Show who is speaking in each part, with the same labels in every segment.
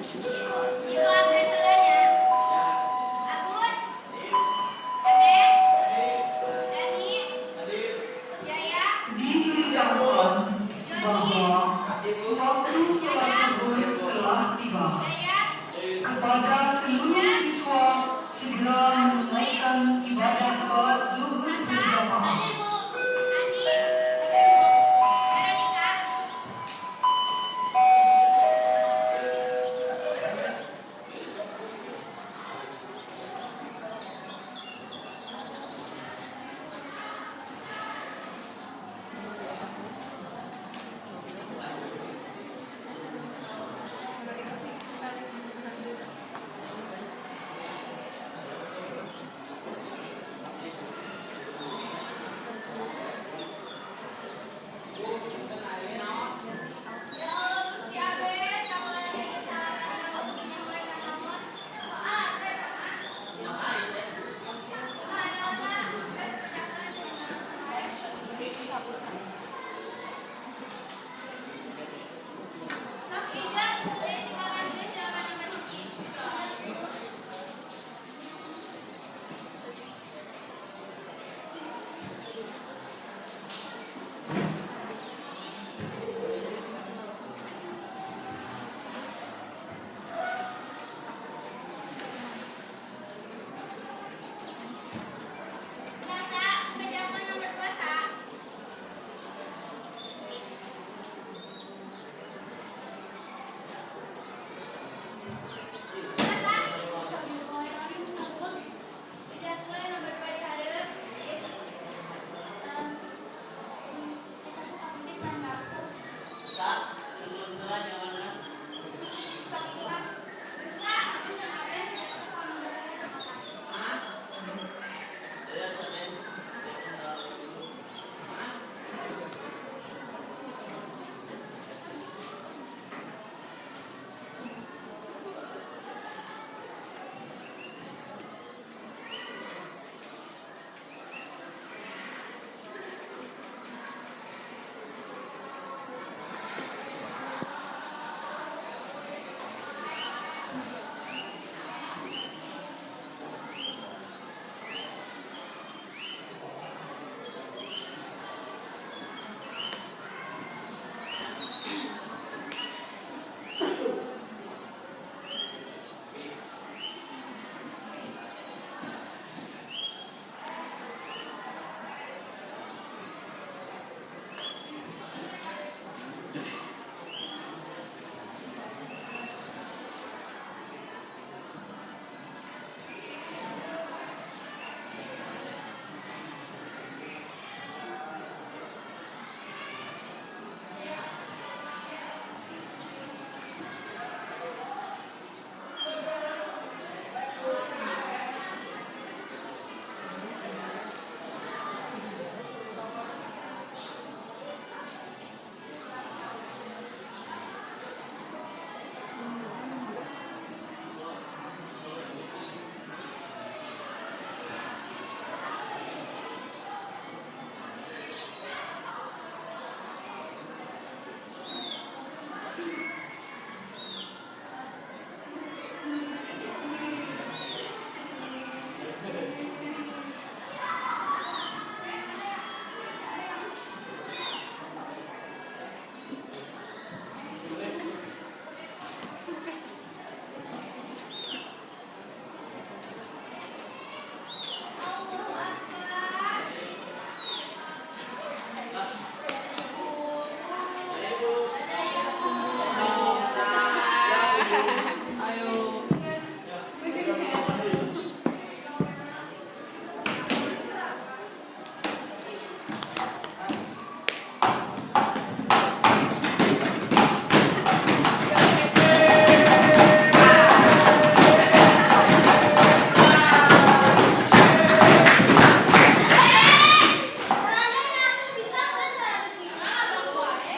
Speaker 1: Ibu absen heula nya. Agus, Abed, Dani, Jaya,
Speaker 2: Diberitahukan
Speaker 1: Joni,
Speaker 2: bahwa waktu sholat zuhur telah tiba.
Speaker 1: Dayat,
Speaker 2: Kepada seluruh siswa, segera menunaikan ibadah sholat zuhur
Speaker 1: Sasa,
Speaker 2: berjamaah.
Speaker 1: hadir Bu, Ani, Veronica, Ya Allah Gusti Abed, kamu lagi kesalahan kamu punya mulai naon? Soal teh mah. Kumaha naonna? Geus kerjakeun. Sok ijan tulis timbangan geus jawaban nomor 1. Sasa, kerjakan nomor 2, Sa. Sasa. Kerjakan nomor 2 di hareup. Sok itu ah. Bisa, aku yang ada kerjakan soal nomor 2 di kota. Allahu Akbar.
Speaker 3: Ayo.
Speaker 1: Berani aku bisa kan cara gimana gak wae.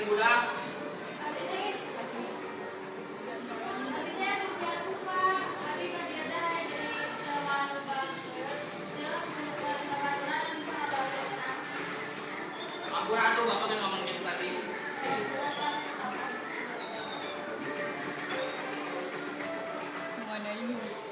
Speaker 3: beli budak.
Speaker 1: Abi teh Abi teh atuh atuh, Pak. Abi ka dieu teh hayang jadi jelema anu bager jeung menukeun babaturan anu saha.
Speaker 3: Ampura atuh, Bapak kan ngomong gitu tadi.
Speaker 1: Sudah, Pak.
Speaker 4: Mana ini?